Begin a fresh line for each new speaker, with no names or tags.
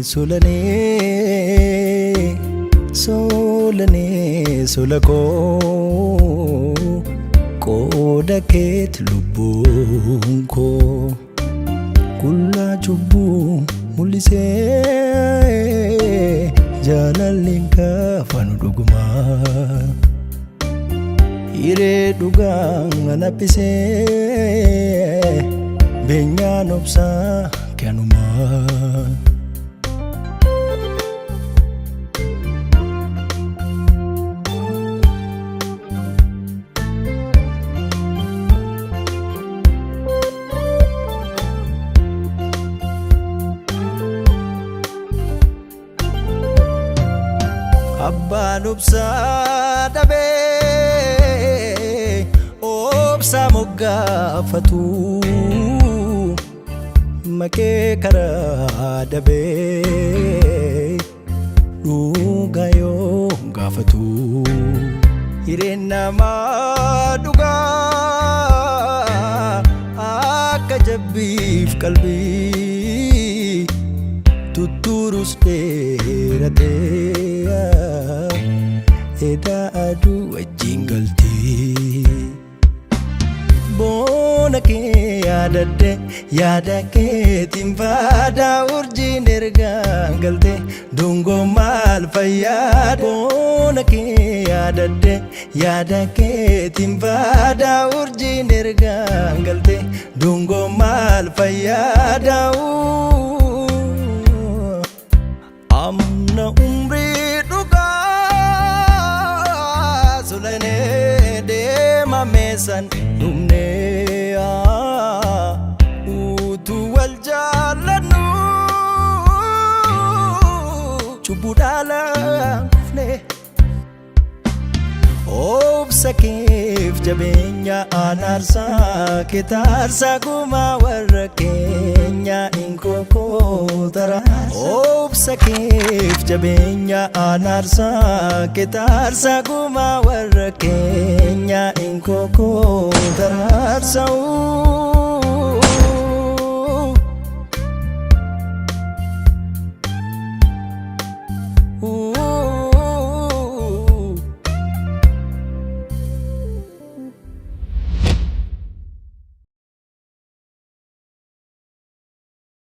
Solanee solanee sola koo qooda keet lubbuun koo qullaa cubbuu mul'isee jaalalli kaafanu dhugumaa hiree dhugaa anabbisee beenyaan obsaa kanumaa. Abbaan obsaa dhabee obsaa moggaafatu maqee karaa dabee dhugaa yoo gaafatu hireen namaa dhugaa akka jabbiif qalbii tutturus dheeratee edaa aduu wajjin galtee. Boona kee yaadadhe yaada keetiin faadaa urjiin ergaan galte dungoo maal fayyaada. Boona kee yaadadhe yaada keetiin faadaa urjiin ergaan galte dungoo maal fayyaada. Amna umrii dhugaa solanee deema meesaan dhumnee utuu wal jaallannu cubbuu dhaalaan kufne. Obsa keef jabeenya anaarsaa ketaarsaa gumaa warra keenya inkokootara. Obsa keef jabeenya anaarsaa ketaarsaa gumaa warra keenya inkokootara.